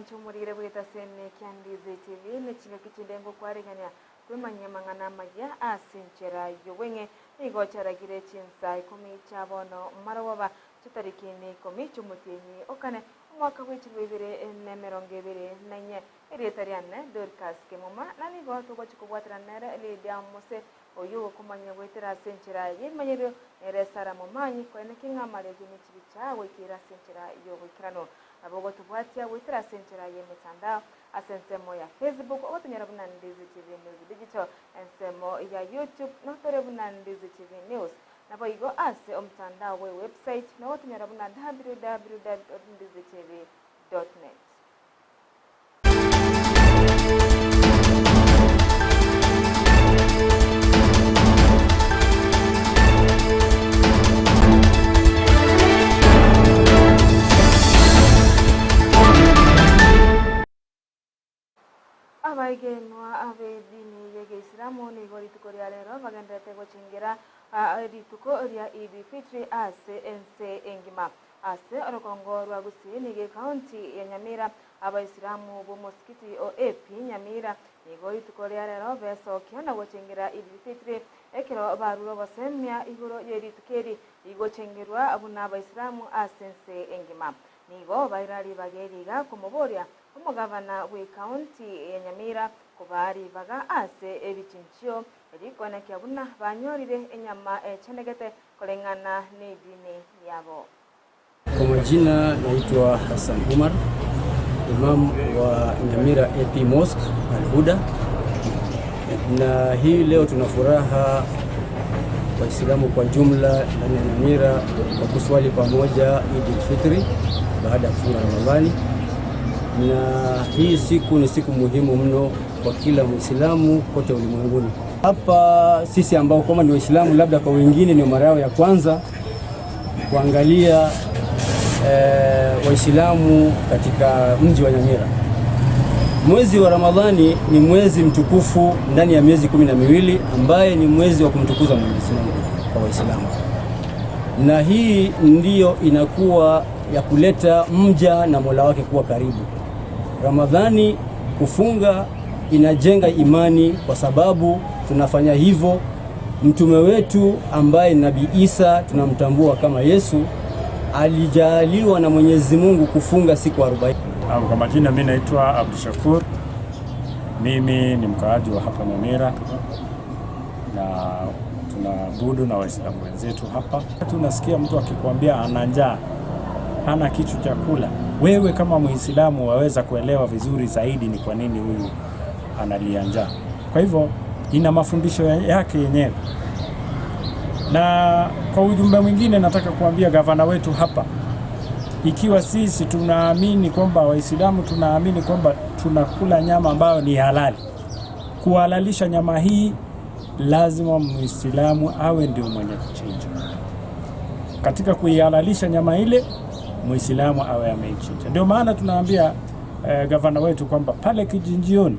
Omwancho omorire bwete ase Emekia Ndizi TV ne chingaki chinde ngokwaregania kwemanyia amang'ana amayia ase enchera y'obweng'e. Nigo chiaragire chinsa ikomi chia bono marogoba chitariki ne ikomi chi'omotienyi o kane omwaka bw'echilifu ibere na emerongo ebere na inye. Erieta riane Dorcas Kemuma na nigo togochia kobwaterana nere Lydia Mose Oyio ogokomanya goetera ase enchera y'ebimanyerio nere Sara momanyi, koeneki ng'a amariogi ne chibicha goikeire ase enchera y'oboikeranu. Nabo ogotobwatia goetera ase enchera y'emetandao, ase ensemo ya Facebook ogotonyora buna Ndizi TV News Digital, ensemo ya YouTube notore buna Ndizi TV News. Naboigo ase omotandao bwe website nogotonyora buna www.ndizitv.net. Abaegenwa b'edini y'Egeisilamu nigo rituko ria rero bagendererete gochengera rituko ria Eid Fitri ase ense engima. Ase orogongo rwa Gusii nigo ekaunti ya Nyamira Abaisilamu b'omosikiti o AP Nyamira nigo rituko ria rero besokia na gochengera Eid Fitri ekero barure obosemia igoro ye rituko eri rigochengerwa buna Abaisilamu ase ense engima. Nigo baira ribaga eri iga komoboria Omogavana bw'Ekaunti ya Nyamira kobaa ribaga ase ebichinchio rikoenekia buna banyorire enyama echenegete koreng'ana nedini yabo. Kwa majina naitwa Hassan Umar, Imam wa Nyamira AP Mosque Al Huda, na hii leo tuna furaha Waislamu kwa jumla ndani ya Nyamira kwa kuswali pamoja Eid al-Fitri baada ya kufunga Ramadhani, na hii siku ni siku muhimu mno kwa kila Muislamu kote ulimwenguni. Hapa sisi ambao kama ni Waislamu, labda kwa wengine ni mara yao ya kwanza kuangalia eh, Waislamu katika mji wa Nyamira. Mwezi wa Ramadhani ni mwezi mtukufu ndani ya miezi 12 ambaye ni mwezi wa kumtukuza Mwenyezi Mungu kwa Waislamu, na hii ndiyo inakuwa ya kuleta mja na Mola wake kuwa karibu. Ramadhani kufunga inajenga imani, kwa sababu tunafanya hivyo mtume wetu ambaye Nabii Isa tunamtambua kama Yesu alijaaliwa na Mwenyezi Mungu kufunga siku 40. Kwa majina mimi naitwa Abdushakur, mimi ni mkaaji wa hapa Nyamira na tunaabudu na Waislamu wenzetu hapa. Tunasikia mtu akikwambia ana njaa, hana kitu cha kula, wewe kama Muislamu waweza kuelewa vizuri zaidi ni kwa nini huyu analia njaa. Kwa hivyo ina mafundisho yake yenyewe. Na kwa ujumbe mwingine nataka kuambia gavana wetu hapa, ikiwa sisi tunaamini kwamba Waislamu tunaamini kwamba tunakula nyama ambayo ni halali, kuhalalisha nyama hii lazima Muislamu awe ndio mwenye kuchinja. Katika kuihalalisha nyama ile, Muislamu awe ameichinja. Ndio maana tunaambia eh, gavana wetu kwamba pale kichinjioni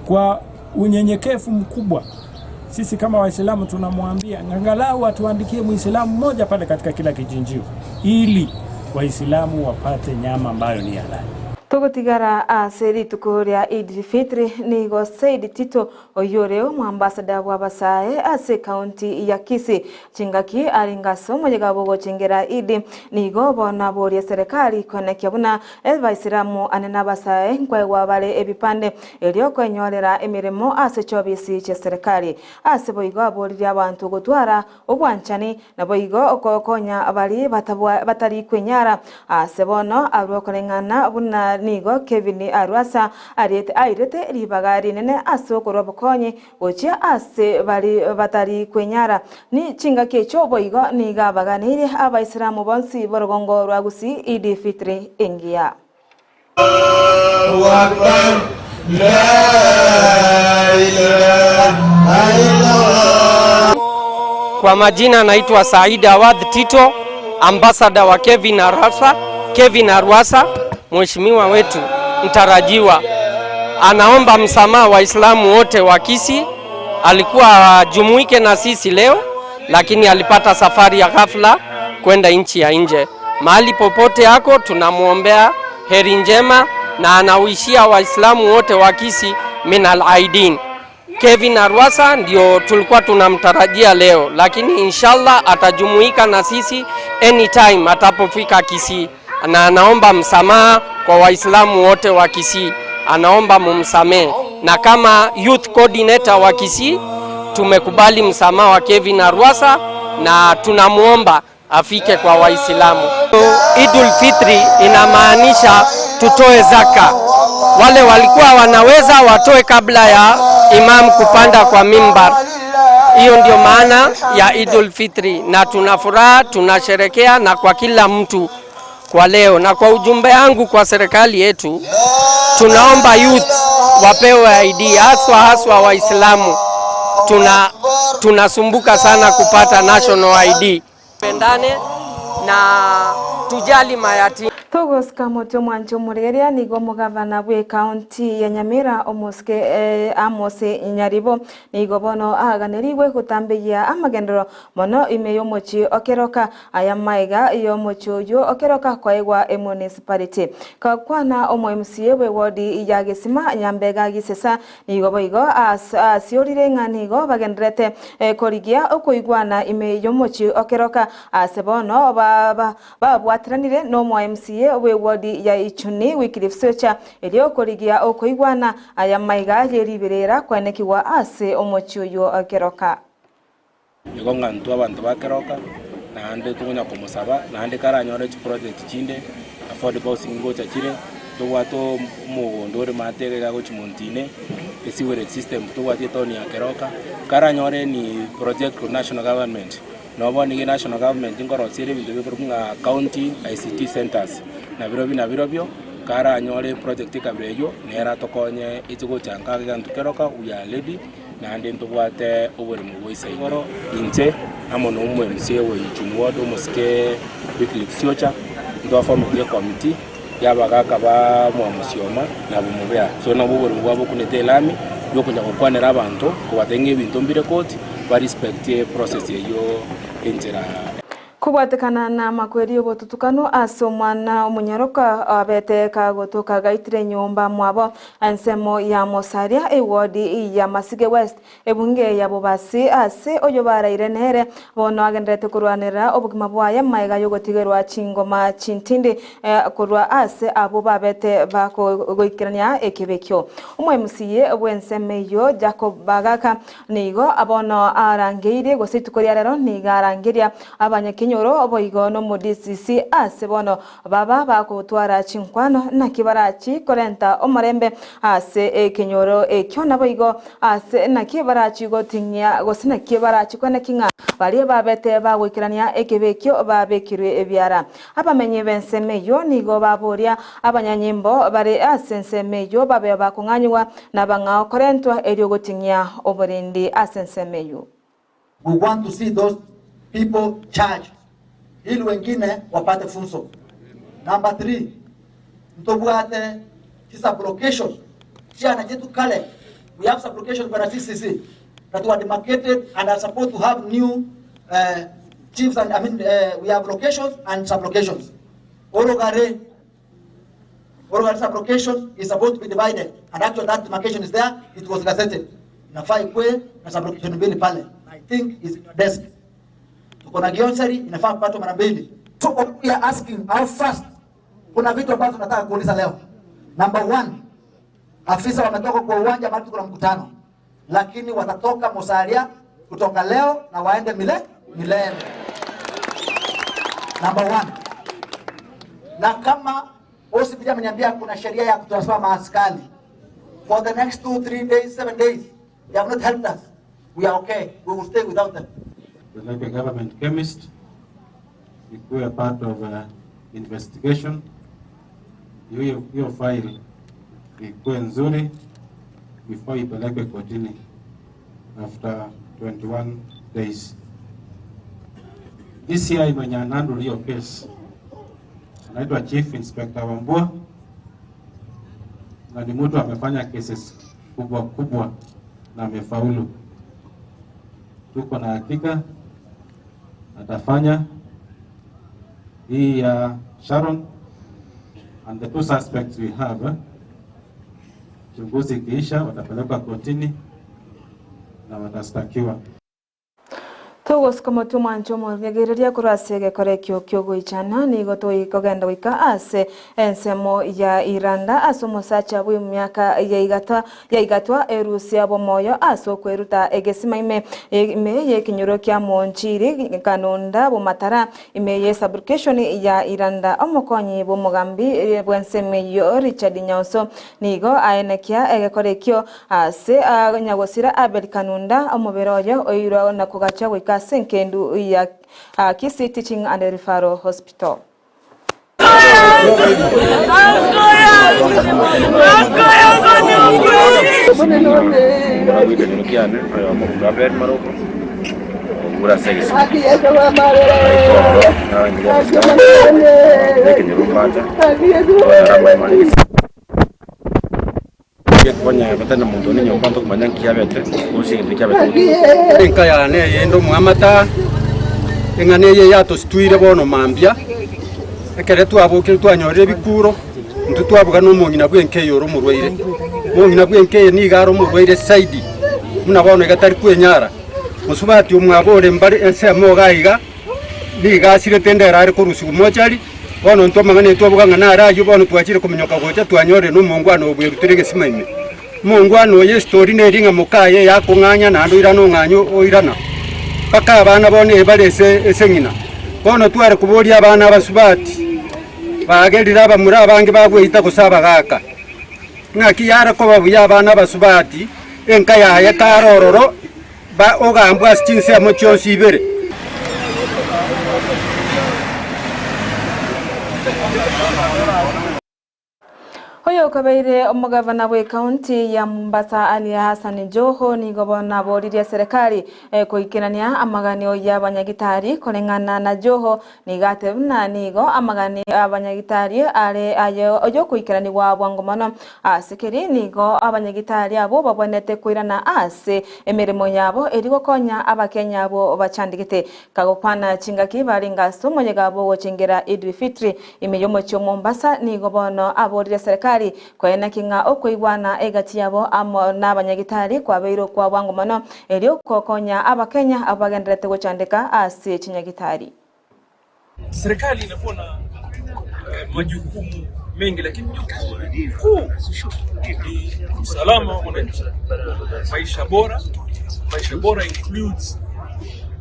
kwa unyenyekevu mkubwa sisi kama Waislamu tunamwambia angalau atuandikie Muislamu mmoja pale katika kila kichinjio ili Waislamu wapate nyama ambayo ni halali. Togotigara ase rituko ria Eid Fitri nigo Said Tito oyio ore omoambasada bw'abasae ase ekaunti ya Kisii chingaki arenge ase omoyega bw'ogochengera Eid nigo bono aborie serikali koenekia buna Abaisilamu ane nabasae nkoegwa bare ebipande erio kwenyorera emeremo ase chiobisi chi'eserekari. Ase boigo aboririe abanto gotwara obwanchani, naboigo okokonya baria batari kwenyara. Ase bono arue okoreng'ana buna nigo Kevin Arwasa ariete airete ribaga rinene ase okorua obokonyi gochia ase baria batari kwenyara. Ni chingaki echio boigo nigo abaganeirie Abaisilamu bonsi b'orogongo rwa Gusii Idi Fitri engiya. Kwa majina naitwa Said Awadh Tito, ambassador wa Kevin Arasa, Kevin Arwasa, mheshimiwa wetu mtarajiwa anaomba msamaha Waislamu wote wa Kisii. Alikuwa ajumuike na sisi leo, lakini alipata safari ya ghafla kwenda nchi ya nje. Mahali popote yako tunamwombea Heri njema na anawishia Waislamu wote wa Kisii minal aidin. Kevin Arwasa ndio tulikuwa tunamtarajia leo, lakini inshallah atajumuika na sisi anytime atapofika Kisii, na anaomba msamaha kwa Waislamu wote wa Kisii, anaomba mumsamehe, na kama youth coordinator wa Kisii tumekubali msamaha wa Kevin Arwasa na tunamwomba afike kwa Waislamu. Idul Fitri inamaanisha tutoe zaka. Wale walikuwa wanaweza watoe kabla ya imam kupanda kwa mimbar. Hiyo ndio maana ya Idul Fitri, na tuna furaha, tunasherekea na kwa kila mtu kwa leo. Na kwa ujumbe wangu kwa serikali yetu, tunaomba youth wapewe ID, haswa haswa Waislamu. Tunasumbuka sana kupata national ID. Pendane na tujali mayatima. Togosika motwe omwancho omoregeria nigo omogavana bwe ekaunti ya Nyamira omosike Amos Nyaribo nigo bono aaganeriwe gotambeyia amagendero mono ime ya omochi okeroka aya maiga ya omochi oyo okeroka koegwa emunicipality. Kakwana omo MCA bwe wodi ya Gesima Nyambega Gisesa nigo boigo asiorire ng'a nigo bagenderete korigia okoigwana ime ya omochi okeroka ase bono babwatiranire na omo MCA bwe wodi ya Ichuni Wycliffe Socha erio okorigia okoigwana aya maiga yeribirera kwenekiwa ase omochi oyo okeroka. Nigo ng'a intwe abanto bakeroka naende tokonya komosaba naende karanyore chiproject chinde affordable housing ngocha chire tobwate omogondo ore maate iga iga gochia montine esiwerage system tobwate etown ya Keroka karanyore any project korwa national government Nabo bono nigo national government nkorosia ere ebinto bikorokwa ng'a county ICT centres, na birobio na birobio, karanyore eproject ekabira eyio, nere atokonye eche gocha nka iga intwe keroka we are ready, naende ntobwate oboremo bwa isaine. Igoro inche amo na omo MCA wa Ichuni ward omosike Wycliffe Siocha, ntwaformeti ecommittee ya abagaka ba Mwamusioma na Bumubea. So nabwo oboremo bwabo okunete elami yokonya gokwanera abanto kobatebia ng'a ebinto mbire koti, ba respect eprocess eyio enchera. Kobwatekana namakweri y'obotutukanu ase omwana omonyaroka abete kagotoka gaitire nyomba mwabo ensemo ya Mosaria ewodi ya Masige West Ebunge ya Bobasi ase oyo baraire nere bono agendererete korwanerera obogima bwaye magega y'ogotigerwa chingoma chintindi korwa ase abwo babete bakogoikerania ekebe ekio. Omo-MCA bw'ensemo eyio Jacob Bagaka nigo bono arangeirie gose rituko ria rero nigo arangeria abanyakenyoro boigo nomo-DCC ase bono Baba bagotwara chinkwano, naki barachi korenta omorembe ase ekenyoro ekio? Naboigo ase naki barachi goting'ia, gose naki barachi kweneki ng'a baria babete bagoikerania ekebe ekio babekirwe ebiara? Abamenyi b'ensemo eyio nigo baboria abanyanyimbo bare ase ensemo eyio babe bakong'anyigwa nabang'ao korentwa erio goting'ia oborendi ase ensemo eyio. We want to see those people charged ili wengine wapate funzo. Number 3, ntobwate chi sublocation chiana chitu kare, we have sublocation bwana CCC that were demarcated and are supposed to have new uh, chiefs and I mean uh, we have locations and sublocations. Orogare Orogare sublocation is supposed to be divided and actually that demarcation is there, it was gazetted. Inafaa ikue na sublocation mbili pale. I think is in your desk. Tuko na Gionseri inafaa kupatwa mara mbili. So we are asking how fast. Kuna vitu ambavyo tunataka kuuliza leo. Number one, afisa wametoka kwa uwanja mahali tuko na mkutano, lakini watatoka Musalia kutoka leo na waende mile milele. Number one. Na kama OCPD ameniambia kuna sheria ya kutransfer maaskari for the next 2, 3 days, 7 days, they have not helped us. We are okay. We will stay without them. Peleke government chemist ikuwe part of investigation. Hiyo hiyo file ikuwe nzuri before ipelekwe kotini after 21 days. DCI mwenye anahandle hiyo case anaitwa Chief Inspector Wambua na ni mtu amefanya cases kubwa kubwa na amefaulu. Tuko na hakika atafanya hii ya Sharon And the two suspects we have, uchunguzi ikiisha watapelekwa kotini na watastakiwa. Togosika motwe omwanche omorigereria korwa ase egekora ekio ki'ogoichana, nigo tokogenda goika ase ensemo ya Iranda ase omosacha bw'emiaka ya yaigatwa erusia bw'omoyo ase okweruta egesima ime ime y'ekenyoro kia Monchiri Kanunda Bomatara ime y'esaburukeshoni ya Iranda. Omokonyi bw'omogambi bw'ensemo eyio Richard Nyaoso nigo aenekia egekora ekio ase nyagosira Abel Kanunda omobere oye oirwa na kogachwa goika ase enkendu ya Kisii Teaching and Referral Hospital. Enka yane eyende omwamata, eng'ana eye yatositwire bono mambia, ekere twabokire twanyorire ebikuro, intwe twabuga na omong'ina bw'enka eye ore omorwaire. Omong'ina bw'enka eye nigo are omorwaire zaidi, buna bono iga tari kwenyara. Mosubati omwabo ore mbare ensemo iga iga, nigo asirete ndero are korusigwa mochari, bono intwe amang'ana aye twabuga ng'a naro ayio bono twachire kominyoka gocha twanyorire na omongwana oyo bwerutire egesima ime. Omongwana oyo estori neri ng'a mokaye yakong'anya naende oirane ong'anye oirana, mpaka abana bono ee bare ase ase ng'ina. Bono tware koboria abana abasubati, bagerire abamura abange bagweita gose abagaka, ng'aki yare koba buya abana abasubati, enka yaye kare ororo. Ba ogambwe ase chinsemo chionsi ibere. Oyo okabeire omogavana bw'ekaunti ya Mombasa Ali Hassan Joho nigo bono aboririe eserekari koikerania amaganio y'abanyagitari koreng'ana na Joho nigo ateba buna nigo amaganio y'abanyagitari are aye oyokoikeranigwa bwango mono. Ase keri nigo abanyagitari abwo babwenerete koirana ase emeremo yabo erio gokonya Abakenya abwo bachandegete. Kagokwana chingaki barenge ase omoyega bw'ogochengera Idul-Fitri ime y'omochie o Mombasa nigo bono aborire serikali koeneki ng'a okoigwana egati yabo amo nabanyagitari kwabeire okwa bwango mono erio gokonya Abakenya abwo bagendererete gochandeka ase chinyagitari. Serikali inakuwa na majukumu mengi, lakini jukumu kuu ni usalama wa wananchi, maisha bora. Maisha bora includes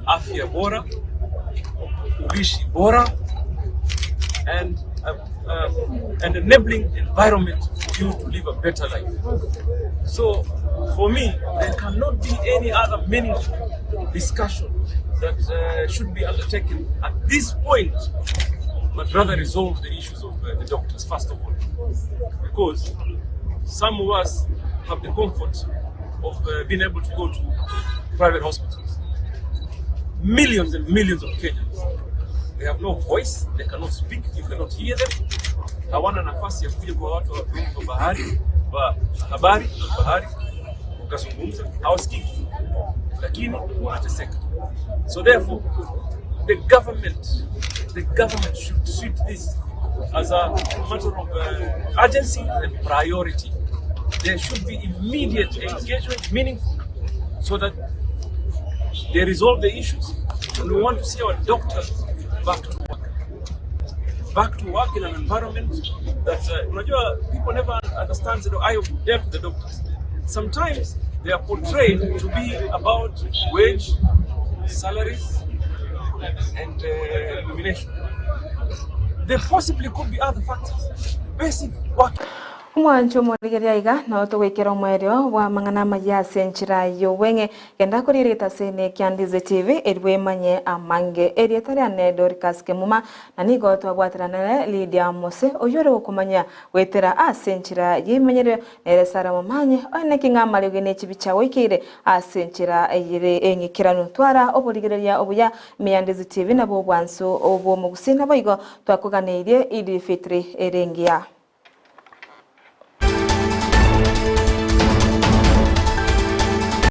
afya bora, ulishi bora and an enabling environment for you to live a better life. So for me, there cannot be any other meaningful discussion that should be undertaken at this point, but rather resolve the issues of the doctors first of all. Because some of us have the comfort of being able to go to private hospitals. Millions and millions of Kenyans, they have no voice, they cannot speak, you cannot hear them. Hawana nafasi ya kuja kwa watu wa vyombo vya bahari wa habari bahari wakazungumza, hawasikiki, lakini wanateseka. So therefore the government the government should treat this as a matter of urgency and priority. There should be immediate engagement, meaningful, so that they resolve the issues. And we want to see our doctors back to work. Back to work in an environment that, unajua, people never understand the eye of death, the doctors. Sometimes they are portrayed to be about wage, salaries, and remuneration. There possibly could be other factors. Basic work. Omwancho omorigereria iga nao togoikera omoerio bw'amang'ana amaya ase enchera y'obweng'e genda koria egetasene kia Ndizi TV erwe emanye amange erieta riane Dorcas Kemuma na nigo twabwateranere Lydia Mose oyio ore gokomanya goetera ase enchera y'emenyerero nere Sarah Momanye oye naki ng'a amariogi ne chibicha goikeire ase enchera eyere eng'ikeranu twara oborigereria obuya ime ya Ndizi TV nabwo obwansu obw'omogusii naboigo twakoganeirie Idil Fitri ere engiya.